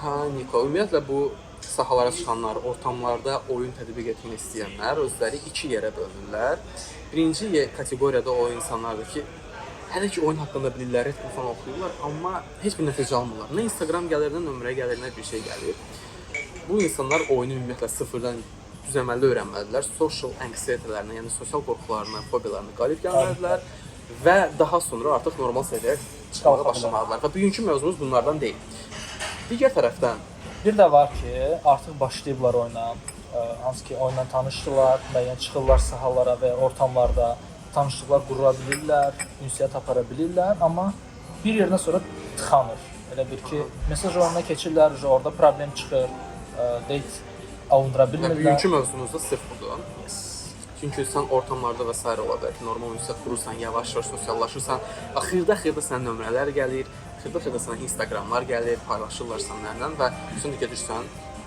Hə, Niko, ümumiyyətlə bu sahəlara çıxanlar, ortamlarda oyun tətbiq etmək istəyənlər özləri iki yerə bölünürlər. Birinci kateqoriyada o insanlardır ki, hələ ki oyun haqqında bilirlər, ritm falan oxuyurlar, amma heç bir nəticə almırlar. Nə Instagram gəlir, nə nömrə gəlir, nə bir şey gəlir. Bu insanlar oyunu ümumiyyətlə sıfırdan düz əməldə öyrənməlidirlər. Social anxiety-lərinə, yəni sosial qorxularına, fobiyalarına qalib gəlməlidirlər və daha sonra artıq normal səviyyəyə çıxmağa Qalxa bilər. başlamalıdırlar. Və bugünkü mövzumuz bunlardan deyil. Digər tərəfdən Bir də var ki, artıq başlayıblar oyuna, hansı ki oyunla tanışdılar, müəyyən çıxırlar sahalara və ya ortamlarda tanışlıqlar qura bilirlər, ünsiyyət apara bilirlər, amma bir yerdən sonra tıxanır. Elə bir ki, mesaj oyununa keçirlər, orada problem çıxır, date alındıra və bilmirlər. bugünkü mövzumuz da sırf budur. Yes. Çünki sən ortamlarda və sairə ola bilər ki, normal ünsiyyət qurursan, yavaş-yavaş sosiallaşırsan, xırda-xırda sənə nömrələr gəlir, xırda-xırda sənə Instagramlar gəlir, paylaşırlar səndən və sən də gedirsən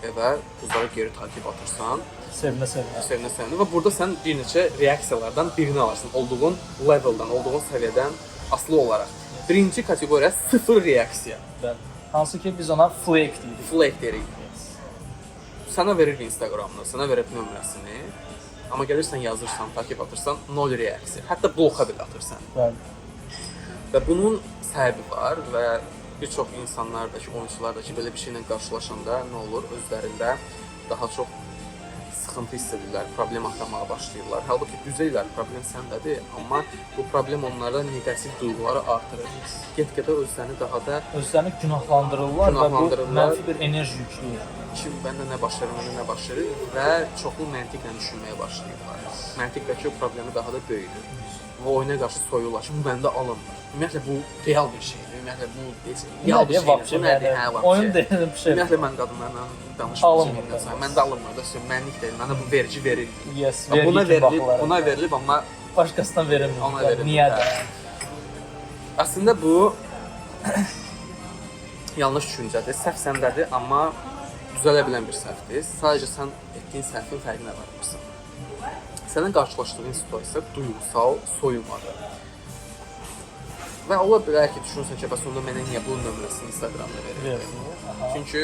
evə, qızlara geri takip atırsan, Sevinə-sevinə. sevinə-sevinə və burada sən bir neçə reaksiyalardan birini alırsan, olduğun leveldən, olduğun səviyyədən asılı olaraq. Birinci kateqoriya sıfır reaksiya. Bəli. Hansı ki biz ona flake deyirik. Flake deyirik. Yes. Sənə verir Instagramını, sənə verir nömrəsini. Amma gəlirsən yazırsan, takip atırsan, nol reaksiya. Hətta bloka belə atırsan. Bəli. Və bunun səbəbi var və bir çox insanlar da ki, oyunçular da ki, belə bir şeylə qarşılaşanda nə olur? Özlərində daha çox sıxıntı hiss edirlər, problem axtarmağa başlayırlar. Halbuki düz ellər, problem səndədir, amma bu problem onlarda neqativ duyğuları artırır. Get-gedə özlərini daha da Özlərini günahlandırırlar və bu Günahlandırırlar. mənfi bir enerji yükləyir. ki, məndə nə baş verir, məndə nə baş verir və çoxlu məntiqlə düşünməyə başlayırlar. Məntiqdəki o problemi daha da böyüdür. Və oyuna qarşı soyuyorlar ki, bu məndə alınmır. Ümumiyyətlə bu real bir şeydir. Ümumiyyətlə bu heç real bir Nədir, şeydir. vəbşə, Bu nədir? yəni, Hə, vəbşə. oyun deyil bir şey. Ümumiyyətlə mən qadınlarla danışmayacağam. Alınmır, Alınmır. bəli. Məndə alınmır da, mənlik deyil. Mənə bu verici verilmir. Yes, Buna vergi kimi verilib, baxırlar. buna verilib, amma Başqasına verilmir. Ona Yəni, verilmir, Niyə də? hə. Əslində bu yanlış düşüncədir. Səhv səndədir, amma düzələ bilən bir səhvdir. Sadəcə sən etdiyin səhvin fərqinə varmırsan. Sənin qarşılaşdığın situasiya duyğusal soyumadır. Və ola bilər ki, düşünürsən ki, bəs onda mənə niyə bunun nömrəsini Instagramda verir? Verdi. Aha. Çünki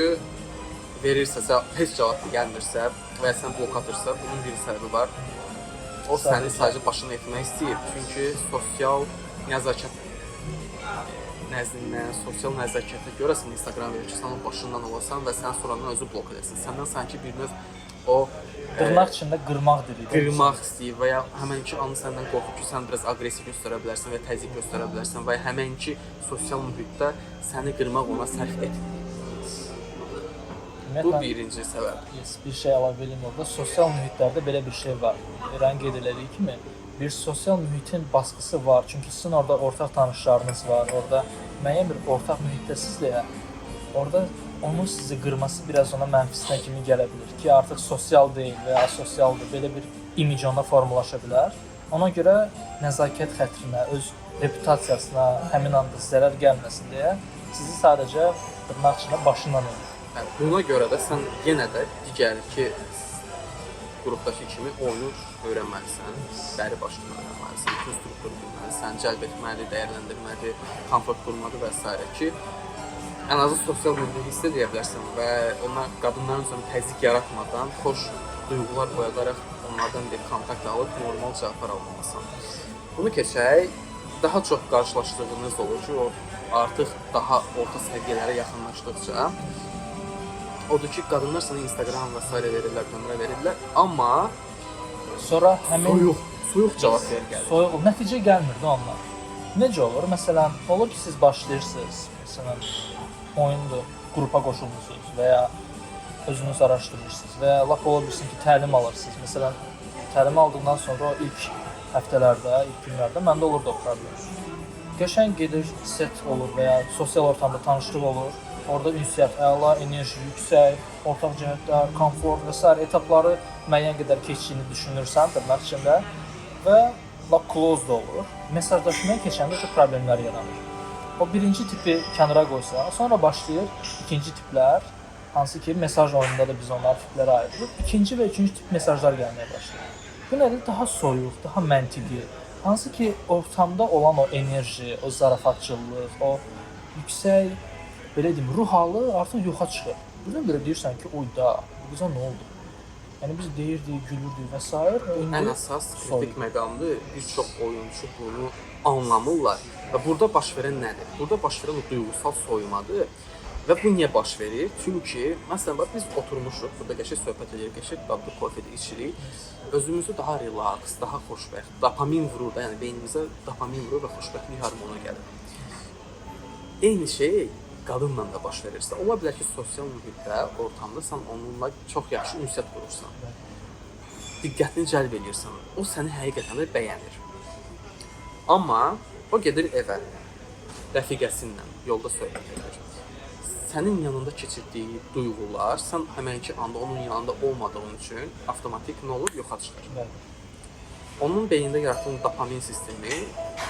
verirsə, heç cavab gəlmirsə və ya sən blok atırsa, bunun bir səbəbi var. O səni sadəcə başını etmək istəyir. Çünki sosial nəzakət nəzdindən, sosial nəzakətə görə sən Instagram verir ki, sən onun başından olasan və sən sonradan özü blok edəsən. Səndən sanki bir növ o Dırnaq içində qırmaq deyirik. qırmaq istəyir və ya həmənki anı səndən qorxur ki, sən biraz aqressiya göstərə bilərsən və təzyiq göstərə bilərsən və ya həmənki sosial mühitdə səni qırmaq ona sərf etmir. Bu Ümumiyyətlə, birinci səbəb. yes, bir şey əlavə eləyim orada. Sosial mühitlərdə belə bir şey var. İran qeyd elədiyi kimi bir sosial mühitin baskısı var. Çünki sizin orada ortaq tanışlarınız var. Orada müəyyən bir ortaq mühitdəsiz deyə orada onun sizi qırması biraz ona mənfisinə kimi gələ bilər ki, artıq sosial deyil və ya asosialdır. Belə bir imic onda formalaşa bilər. Ona görə nəzakət xətrinə, öz reputasiyasına həmin anda zərər gəlməsin deyə sizi sadəcə dırnaq içində başından edir. Yəni, buna görə də sən yenə də digər iki qrupdakı kimi oyunu öyrənməlisən, dəri başdan öyrənməlisən, bütün strukturu bilməlisən, cəlb etməli, dəyərləndirməli, komfort qurmalı və s. ki, ən azı sosial mühitdə hiss edə bilərsən və onlar qadınların üzərində təzyiq yaratmadan xoş duyğular oyadaraq onlardan bir kontakt alıb normal cavablar almalısan. Bunu keçək, daha çox qarşılaşdığınız olur ki, o artıq daha orta səviyyələrə yaxınlaşdıqca odur ki, qadınlar sənə Instagram və s. verirlər, nömrə verirlər, amma Sonra həmin soyuq cavab ver gəlir. Soyuq, nəticə gəlmir də ondan. Necə olur? Məsələn, olur ki, siz başlayırsınız, məsələn, oyundur, qrupa qoşulmusunuz və ya özünüz araşdırırsınız və ya lap ola bilsin ki, təlim alırsınız. Məsələn, təlim aldıqdan sonra o ilk həftələrdə, ilk günlərdə məndə olurdu o problem. Qəşəng gedir, set olur və ya sosial ortamda tanışlıq olur. Orada ünsiyyət əla, enerji yüksək, ortaq cəhətlər, komfort və sair etapları müəyyən qədər keçdiyini düşünürsən dırnaq içində və lap close da olur. Mesajlaşmaya keçəndə çox problemlər yaranır. O birinci tipi kənara qoysa, sonra başlayır ikinci tiplər, hansı ki mesaj oyununda da biz onları tiplərə ayırırıq. İkinci və üçüncü tip mesajlar gəlməyə başlayır. Bu nədir? Daha soyuq, daha məntiqi. Hansı ki ortamda olan o enerji, o zarafatçılıq, o yüksək belə deyim, ruh halı artıq yoxa çıxır. Birdən-birə deyirsən ki, oy da, bu qıza nə oldu? Yəni biz deyirdik, gülürdük və sair. İndi Ən əsas kritik məqamdır. Bir çox oyunçu bunu anlamırlar. Və burada baş verən nədir? Burada baş verən o duyğusal soyumadır. Və bu niyə baş verir? Çünki məsələn bax biz oturmuşuq, burada qəşəng söhbət edirik, qəşəng dadlı kofe də içirik. Özümüzü daha relaks, daha xoşbəxt, dopamin vurur da, yəni beynimizə dopamin vurur və xoşbəxtlik hormonu gəlir. Eyni şey qadınla da baş verirsə, ola bilər ki, sosial mühitdə, ortamda sən onunla çox yaxşı ünsiyyət qurursan. Diqqətini cəlb eləyirsən. O səni həqiqətən də bəyənir. Amma o gedir evə rəfiqəsi ilə yolda söhbət edir. Sənin yanında keçirdiyi duyğular, sən həmənki anda onun yanında olmadığın üçün avtomatik nə olur? Yoxa çıxır. Bəli. Onun beynində yaratdığı dopamin sistemi,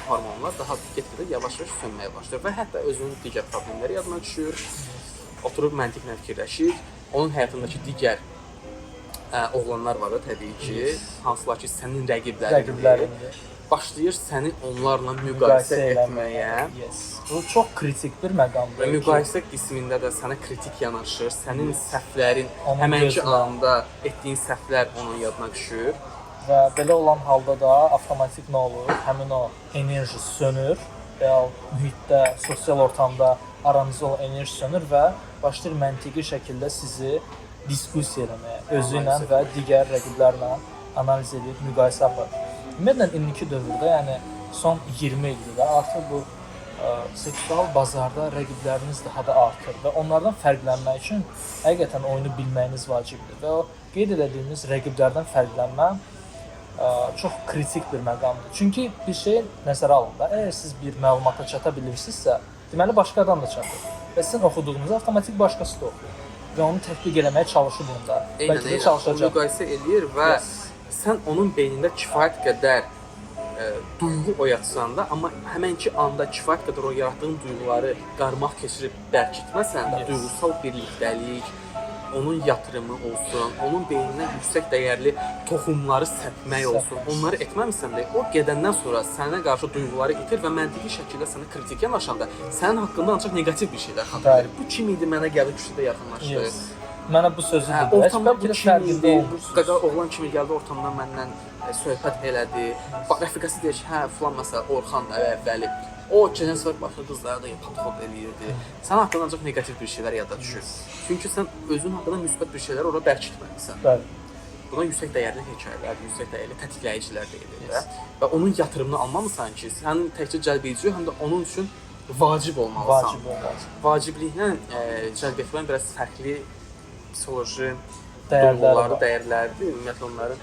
hormonlar daha get-gedə yavaş-yavaş sönməyə başlayır və hətta özünün digər problemləri yadına düşür. Oturub məntiqlə fikirləşir. Onun həyatındakı digər oğlanlar var da təbii ki, hansılar ki sənin rəqiblərindir. Rəqiblərindir. Başlayır səni onlarla müqayisə etməyə. Yes. Bu çox kritik bir məqamdır. Və müqayisə qismində də sənə kritik yanaşır, sənin səhvlərin, Onun həmənki gözünə. anda etdiyin səhvlər onun yadına düşür. Və belə olan halda da avtomatik nə olur? Həmin o enerji sönür real mühitdə, sosial ortamda aranızda olan enerji sönür və başlayır məntiqi şəkildə sizi diskussiya eləməyə, özü ilə Analiz və digər rəqiblərlə analiz edib müqayisə aparır. Ümumiyyətlə indiki dövrdə, yəni son 20 ildir də artıq bu seksual bazarda rəqibləriniz daha da artır və onlardan fərqlənmək üçün həqiqətən oyunu bilməyiniz vacibdir və o qeyd elədiyimiz rəqiblərdən fərqlənmə çox kritik bir məqamdır. Çünki bir şey nəzərə alın da, əgər siz bir məlumata çata bilirsinizsə, deməli başqa adam da çatır və sizin oxuduğunuzu avtomatik başqası da oxuyur və onu tətbiq eləməyə çalışır bunda. Eynən, Bəlkə də eynən. O çalışacaq. müqayisə eləyir və Yes. sən onun beynində kifayət qədər duyğu oyatsan da, amma həmənki anda kifayət qədər o yaratdığın duyğuları qarmaq keçirib bərkitməsən də, Yes. duyğusal birlikdəlik, onun yatırımı olsun, onun beyninə yüksək dəyərli toxumları səpmək olsun. Səpmək. Onları etməmisən də, o gedəndən sonra sənə qarşı duyğuları itir və məntiqi şəkildə sənə kritik yanaşanda sənin haqqında ancaq neqativ bir şeylər xatırlayır. Bəli. Bu kim idi mənə gəldi küçədə yaxınlaşdı. Yes. Mənə bu sözü Hə, dedi. ortamda Bəlkə bu də kim fərqində idi? Bu olmursunuz. qaqa oğlan kimi gəldi ortamdan məndən söhbət elədi. Bax rəfiqəsi deyir ki, hə filan məsələ Orxan da əvvəli. O keçən səfər başqa qızlara da podxod eləyirdi. Sən haqqında ancaq neqativ bir şeylər yada düşür. Çünki sən özün haqqında müsbət bir şeylər ora bərkitməmisən. Bəli. Buna yüksək dəyərli hekayələr, yüksək dəyərli tətikləyicilər deyilir də. Yes. Və onun yatırımını almamısan ki, sən təkcə cəlb edici, həm də onun üçün vacib olmalısan. Vacib olmalısan. Vacibliklə cəlb etmənin biraz fərqli psixoloji Dəyərləri duyğuları, var. dəyərləridir. Ümumiyyətlə onların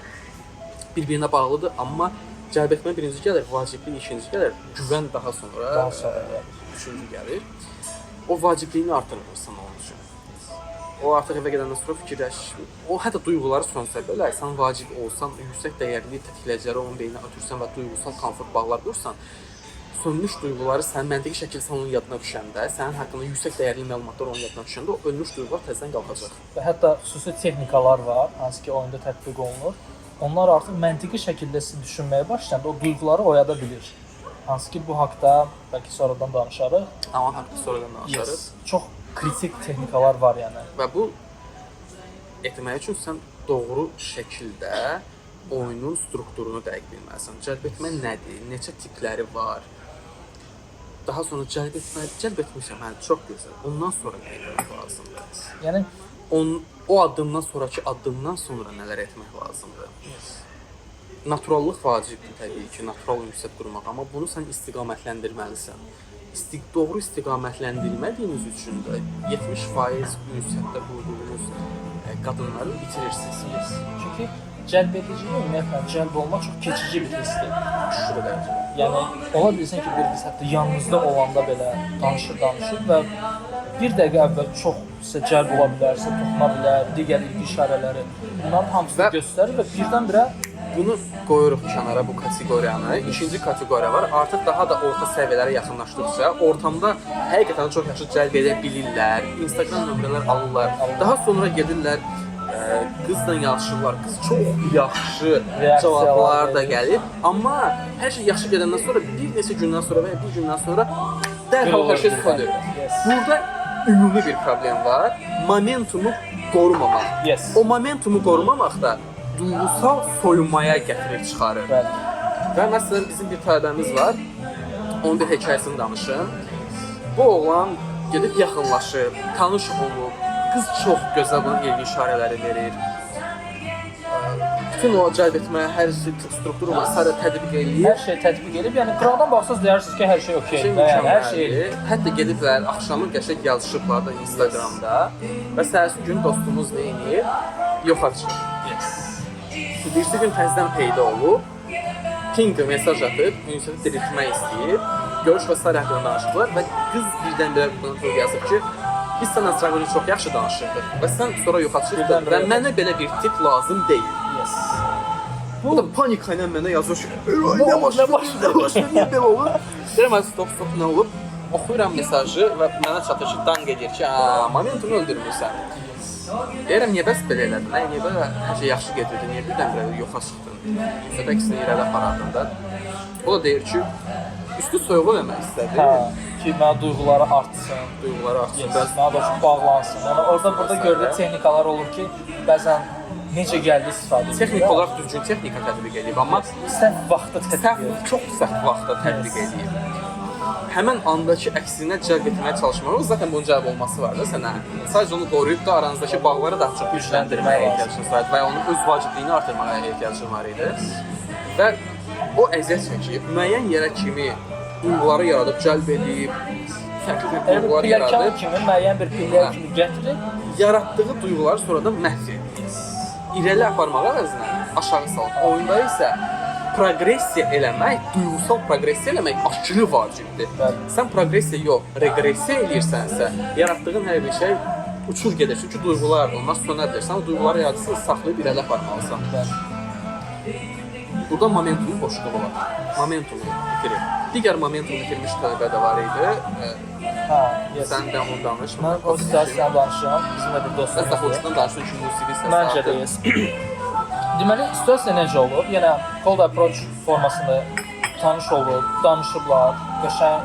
bir-birinə bağlıdır, amma cəlb etmə birinci gəlir, vaciblik ikinci gəlir, güvən daha sonra, Daha sonra gəlir. üçüncü gəlir. O vacibliyini artırmırsan onun üçün. O artıq evə gedəndən sonra fikirləş, o hətta duyğuları sönsə belə, sən vacib olsan, yüksək dəyərli tetikləyiciləri onun beyninə ötürsən və duyğusal komfort bağlar qursan, sönmüş duyğuları sən məntiqi şəkildə sən onun yadına düşəndə, sənin haqqında yüksək dəyərli məlumatlar onun yadına düşəndə o ölmüş duyğular təzədən qalxacaq. Və hətta xüsusi texnikalar var, hansı ki oyunda tətbiq olunur. Onlar artıq məntiqi şəkildə sizi düşünməyə başlayanda o duyğuları oyada bilir. Hansı ki bu haqda bəlkə sonradan danışarıq. Amma haqda sonradan danışarıq. Yes. Çox kritik texnikalar var yəni. Və bu etmək üçün sən doğru şəkildə oyunun strukturunu dəqiq bilməlisən. Cəlb etmə nədir? Neçə tipləri var? Daha sonra cəlb etmə, cəlb etmişəm, hə, çox gözəl. Ondan sonra nə etmək lazımdır? Yəni O addımdan sonrakı addımdan sonra nələr etmək lazımdır? yes. Naturallıq vacibdir təbii ki, natural ünsiyyət qurmaq, amma bunu sən istiqamətləndirməlisən. Doğru istiqamətləndirmədiyiniz üçün də 70% ünsiyyətdə qurduğunuz qadınları itirirsiniz. Yes. Çünki cəlb edicilik ümumiyyətlə cəlb olma çox keçici bir hissdir. Aşırı dərəcədə. Yəni ola bilsin ki, bir qız hətta yanınızda olanda belə danışır və bir dəqiqə əvvəl çox sizə cəlb ola bilər, sizə toxuna bilər, digər ilgi işarələri, bunların hamısını Və- göstərir və birdən-birə Bunu qoyuruq kənara bu kateqoriyanı. İkinci kateqoriya var. Artıq daha da orta səviyyələrə yaxınlaşdıqca ortamda həqiqətən çox yaxşı cəlb edə bilirlər. Instagram nömrələr alırlar. Daha sonra gedirlər qızla yazışırlar. Qız çox yaxşı Reaksiyalar cavablar da verir. gəlir. Amma hər şey yaxşı gedəndən sonra bir neçə gündən sonra və ya bir gündən sonra dərhal hər şey sönür. Yes. Burada ümumi bir problem var. Momentumu qorumamaq. Yes. O momentumu qorumamaq da duyğusal soyunmaya gətirir, çıxarır. Bəli. Və məsələn bizim bir tələbəmiz var. Onun bir hekayəsini danışım. Bu oğlan gedib yaxınlaşıb, tanış olub. Qız çox gözəl bunun elmi işarələri verir. Bütün o cəlb etmə, hər şey strukturu və sairə tətbiq eləyir. Hər şey tətbiq edib, yəni qıraqdan baxsaz deyərsiniz ki, hər şey okeydir. Şey Yəni hər şey mükəmməldir. Hətta gediblər axşamı qəşəng yazışıblar da Instagramda və səhərsi gün dostumuz nə edir? Yoxa çıxır. Yes. Birisi gün təzədən peyda olub, ping mesaj atıb, ünsiyyəti diriltmək istəyib, görüş və sairə haqqında danışıblar və qız birdən-birə buna yazıb ki, biz sənə Instagramda çox yaxşı danışırdıq və sən sonra yoxa çıxdın Birdən-birə və yoxa mənə belə bir tip lazım deyil. Yes. Bu da panika ilə mənə yazır ki, Nə nə baş nə baş nə baş verir, niyə belə olur? Deyirəm, ay, stop, stop, nə olub? Oxuyuram mesajı və mənə çatır ki, danq edir ki, "A, momentumu öldürmüsən." Deyirəm, niyə bəs belə elədin? Ay, niyə belə hər şey yaxşı gedirdi, niyə birdən-birə yoxa çıxdın? Ünsiyyət əksinə irəli aparardın da. O da deyir ki, üstü soyuq eləmək istədi. Hə, ki mənə duyğuları artsın. Duyğuları artsın. Yes, Bəs daha doğrusu bağlansın. Yəni orada burada gördüyü texnikalar olur ki, bəzən necə gəldi istifadə edir. texnik olaraq düzgün texnika tətbiq edib, amma səhv vaxtda tətbiq səhv, edir. çox səhv vaxtda tətbiq Yes. edib. Həmən andakı əksinə cəlb etməyə çalışmaq, zaten bunun cəlb olması var da sənə. Sadəcə onu qoruyub da aranızdakı bağları daha çox gücləndirməyə ehtiyacınız var idi və onun öz vacibliyini artırmağa ehtiyacın var idi. Və o əziyyət çəkib, müəyyən yerə kimi duyğuları yaradıb, cəlb edib, fərqli-fərqli Elə bir duyğular pilləkən yaradıb, kimi, müəyyən bir pillə Hə. kimi gətirib yaratdığı duyğuları sonradan məhv edir. İrəli aparmaq əvəzinə aşağı salır. Oyunda isə progressiya eləmək, duyğusal progressiya eləmək aşırı vacibdir. Bəli. Sən progressiya yox, reqressiya eləyirsənsə, yaratdığın hər bir şey uçur gedir. Çünki duyğular onlar sönə bilər. Sən o duyğuları yaradırsan, saxlayıb irəli aparmalısan. Bəli. Burada momentumun boşluğu var. Momentumu itirir. Digər momentumu itirmiş tələbə də var idi. Hə, yes. Sən də onu danış. Mən o situasiyadan danışıram. Bizim də bir Sən dostumuz var. xoşdan danışdın ki, musiqi səsi Məncə də artır. yes. Deməli, situasiya necə olub? Yenə cold approach formasında tanış olub, danışıblar, qəşəng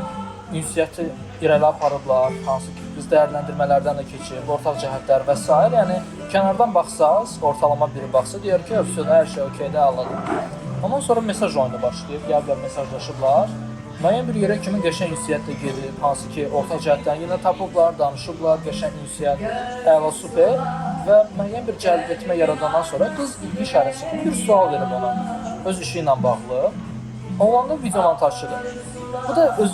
ünsiyyəti irəli aparıblar, hansı ki biz dəyərləndirmələrdən də keçib, ortaq cəhətlər və s. Yəni kənardan baxsaz, ortalama biri baxsa deyər ki, "Vəsə, hər şey okeydir, əladır." Ondan sonra mesaj oyunu başlayıb, gəliblər mesajlaşıblar. Müəyyən bir yerə kimi qəşəng ünsiyyət də gedib, hansı ki ortaq cəhətdən yenə tapıblar, danışıblar, qəşəng ünsiyyət, əla, super və müəyyən bir cəlb etmə yaradandan sonra qız ilgi işarəsi kimi bir sual verib ona öz işi ilə bağlı. Oğlan da video montajçıdır. Bu da öz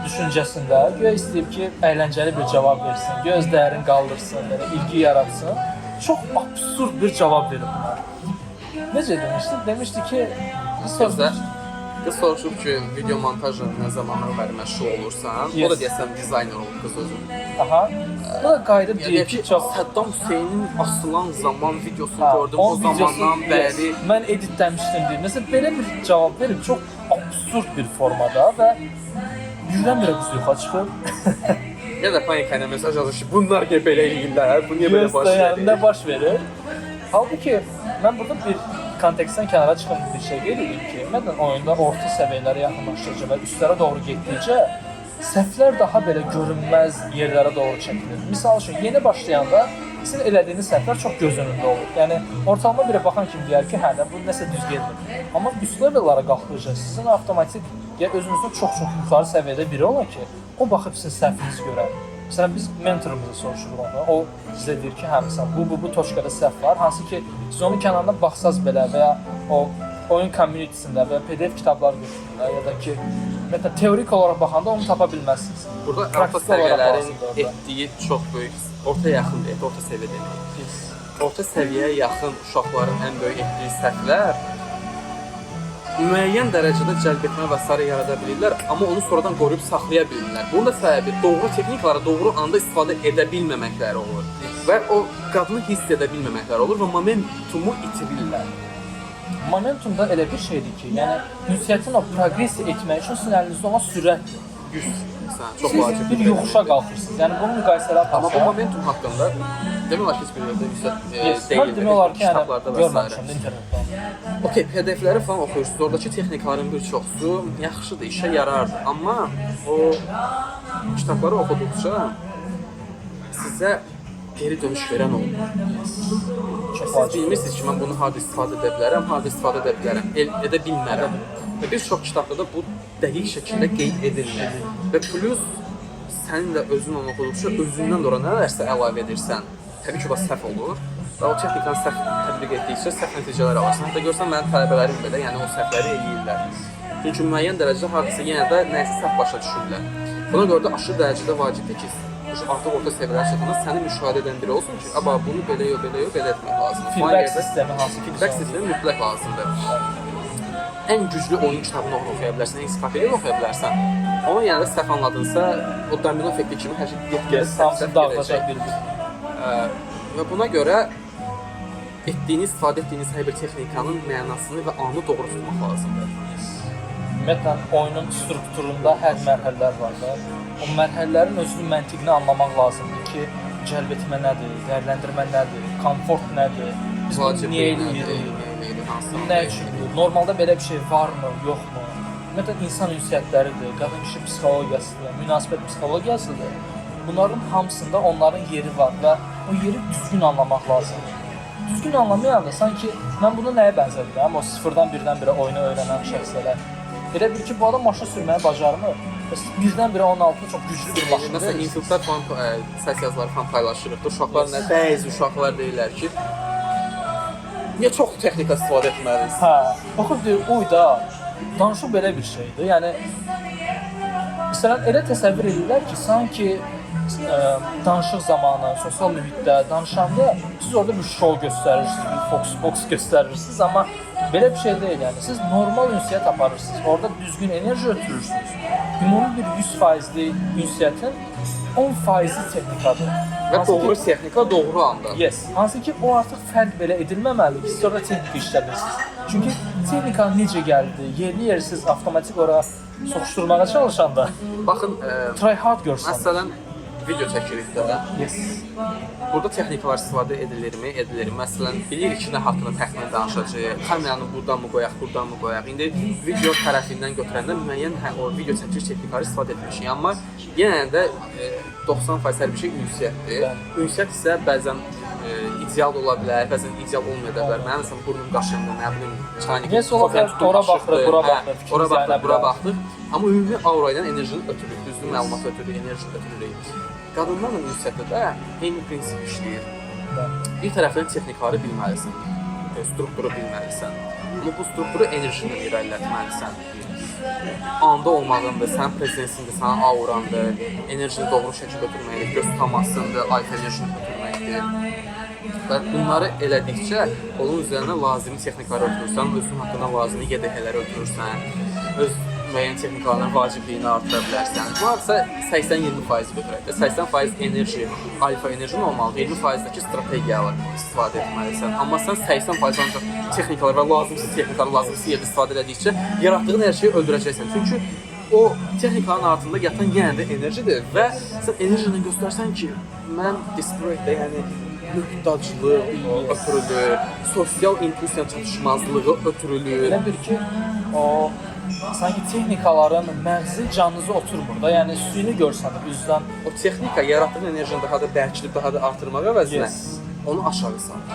düşüncəsində güya istəyib ki, əyləncəli bir cavab versin, güya öz dəyərini qaldırsın, belə ilgi yaratsın. Çox absurd bir cavab verib buna. Necə demişdi? Demişdi ki, qız Sözdə soruşmuşdu. qız soruşub ki, video montajla nə zamandan bəri məşğul olursan? Yes. O da deyəsən dizayner olub qız özü. Aha. Bu da qayıdıb Yəni deyib ki, çox Səddam Hüseynin asılan zaman videosunu Ha, gördüm. O onun videosu- zamandan bəri yes, mən editləmişdim deyir. Məsələn, belə bir cavab verib çox absurd bir formada və birdən-birə qız yoxa çıxıb. ya da panika ilə mesaj yazır ki, bunlar niyə belə eləyirlər? Bu niyə belə Yes, baş yəni, verir? nə baş verir? Halbuki mən burada bir kontekstdən kənara çıxım bir şey qeyd edeyim ki, ümumiyyətlə oyunda orta səviyyələrə yaxınlaşdıqca və üstlərə doğru getdikcə səhvlər daha belə görünməz yerlərə doğru çəkilir. Misal üçün, yeni başlayanda sizin elədiyiniz səhvlər çox göz önündə olur. Yəni ortalama birə baxan kimi deyər ki, hə də bu nəsə düz getmir. Amma üst levellara qalxdıqca sizin avtomatik ya özünüzdən çox-çox yuxarı səviyyədə biri olar ki, o baxıb sizin səhvinizi görər. Məsələn, biz mentorumuza soruşuruq onu. O bizə deyir ki, hə, məsələn, bu toçkada səhv var. Hansı ki, siz onun kənarından baxsaz belə və ya o oyun community-sində və ya PDF kitablar götüründə ya da ki, ümumiyyətlə teorik olaraq baxanda onu tapa bilməzsiniz. Burada orta Praktiki olaraq səviyyələrin lazımdır orada. etdiyi çox böyük, orta yaxın deyək, orta səviyyə deməyək. Orta səviyyəyə yaxın uşaqların ən böyük etdiyi səhvlər müəyyən dərəcədə cəlb etmə və sairə yarada bilirlər, amma onu sonradan qoruyub saxlaya bilmirlər. Bunun da səbəbi doğru texnikaları doğru anda istifadə edə bilməməkləri olur və o qadını hiss edə bilməməkləri olur və momentumu itirirlər. Momentum da elə bir şeydir ki, yəni ünsiyyətin o progressiya etmək üçün sizin əlinizdə olan sürətdir. Güc, məsələn, çox Siz vacib bir yoxuşa qalxırsınız. Yəni bunu müqayisələ Amma bu aparsaq, momentum haqqında demək olar ki, heç bir yerdə yüksək yes, mən deyilmir. demək olar ki, yəni kitablarda və sairə. görməmişəm də internetdə onu. Okey, PDF-ləri falan oxuyursunuz. Oradakı texnikaların bir çoxu yaxşıdır, işə yarardır. Amma o kitabları oxuduqca Sizə geri dönüş verən olmur. Çox Siz vacibdir. bilmirsiniz ki, mən bunu harda istifadə edə bilərəm, harda istifadə edə bilərəm, edə bilmərəm. Və bir çox kitabda da bu dəqiq şəkildə qeyd edilmir. Və plus sənin də özün onu oxuduqca özündən də ora nələrsə əlavə edirsən, təbii ki, o da səhv olur. Və o texnikanı səhv tətbiq etdikcə səhv nəticələr alırsın. Hətta görsən mənim tələbələrim belə, yəni o səhvləri eləyirlər. Çünki müəyyən dərəcədə hardasa yenə də nəyisə səhv başa düşürlər. Buna görə də aşırı dərəcədə vacibdir ki, artıq orta səviyyələrə çatanda səni müşahidə edən biri olsun ki, aba bunu belə yox, belə yox, belə etmək lazımdır. Falan Feedback yerdə sistemi hansı ki, feedback sistemi mütləq lazımdır. Ən güclü oyun kitabını oxuya bilərsən, ensiklopediya oxuya bilərsən. Amma yenə də səhv anladınsa, o domino effekti kimi hər şey get-gedə Yes, səhv hamısı səhv dağılacaq gedəcək. bir-bir. Və buna görə etdiyiniz, istifadə etdiyiniz hər bir texnikanın mənasını və anı doğru tutmaq lazımdır. Ümumiyyətlə oyunun strukturunda hər mərhələlər var da. O mərhələlərin özünün məntiqini anlamaq lazımdır ki, cəlb etmə nədir, dəyərləndirmə nədir, komfort nədir, biz bunu niyə eləyirik, hansı nə üçündür, normalda belə bir şey varmı, yoxmu? Ümumiyyətlə insan ünsiyyətləridir, qadın-kişi psixologiyasıdır, münasibət psixologiyasıdır. Bunların hamısında onların yeri var və o yeri düzgün anlamaq lazımdır. Düzgün anlamayanda sanki mən bunu nəyə bənzədirəm? O sıfırdan birdən-birə oyunu öyrənən şəxslərə. Elə bil ki, bu adam maşın sürməyi bacarmır və siz birdən-birə onun altında çox güclü bir maşın Məsələn, verirsiniz. insultlar falan, səs yazıları falan paylaşırıq da. Uşaqlar Yes. nə, bəzi uşaqlar deyirlər ki, niyə çox texnika istifadə etməliyik? Hə, baxıb deyir, uy da, danışıq belə bir şeydir. Yəni məsələn elə təsəvvür edirlər ki, sanki danışıq zamanı, sosial mühitdə danışanda siz orada bir şou göstərirsiniz, bir fokus box göstərirsiniz, amma belə bir şey deyil. Yəni siz normal ünsiyyət aparırsınız. Orada düzgün enerji ötürürsünüz. Ümumi bir 100%lik ünsiyyətin 10%-i texnikadır. Və Hansı doğru ki, texnika doğru anda. Yes. Hansı ki o artıq fərq belə edilməməlidir ki, siz orada texnika işlədirsiniz. Çünki texnika necə gəldi, yerli yersiz avtomatik ora soxuşdurmağa çalışanda Baxın, try hard görsənir. məsələn video çəkirik də. Yes. Burada texnikalar istifadə edilirmi? Edilir. Məsələn, bilirik ki, nə haqqında təxminən danışacağıq. Kameranı burdan mı qoyaq, burdan mı qoyaq? İndi video tərəfindən götürəndə müəyyən o video çəkiliş texnikaları istifadə etmişik. Amma yenə də 90% hər bir şey ünsiyyətdir. Bəli. Ünsiyyət isə bəzən ideal ola bilər, bəzən ideal olmaya da bilər. Mənim məsələn burnum qaşındı, nə bilim, çaynik Yes, ola bilər, ora baxırıq, bura baxırıq, ora fikrimiz baxırıq, yayına bura bilər. baxdıq. Amma ümumi aura ilə enerjini ötürürük, düzgün məlumat ötürürük, enerjini ötürürük. Qadınlarla ünsiyyətdə də eyni prinsip işləyir. Bəli. Bir tərəfdən texnikaları bilməlisən, strukturu bilməlisən. Amma bu strukturu enerjini irəlilətməlisən. Anda olmağındır, sənin prezensindir, sənin aurandır, enerjini doğru şəkildə ötürməkdir, göz təmasındır, alfa enerjini ötürməkdir. Və bunları elədikcə onun üzərinə lazımi texnikaları ötürürsən, özün haqqında lazımi YDH-ləri ötürürsən, öz müəyyən texnikaların vacibliyini artıra bilərsən. Varsa 80-20% götürək də. 80% enerji, alfa enerjin olmalıdır, 20%dəki strategiyalı istifadə etməlisən. Amma sən 80% ancaq texnikalar və lazımsız texnikaları lazımsız yerdə istifadə elədikcə yaratdığın hər şeyi öldürəcəksən. Çünki o texnikanın altında yatan yenə də enerjidir və sən enerjini göstərsən ki, mən desperate, yəni möhtaclıq ötürülür, sosial intuisiya çatışmazlığı ötürülür. Elə bir ki, o sanki texnikaların məğzi canınıza oturmur da. Yəni süni görsənir üzdən. O texnika yaratdığın enerjini daha da bərkidib, daha da artırmaq əvəzinə Yes. onu aşağı salır.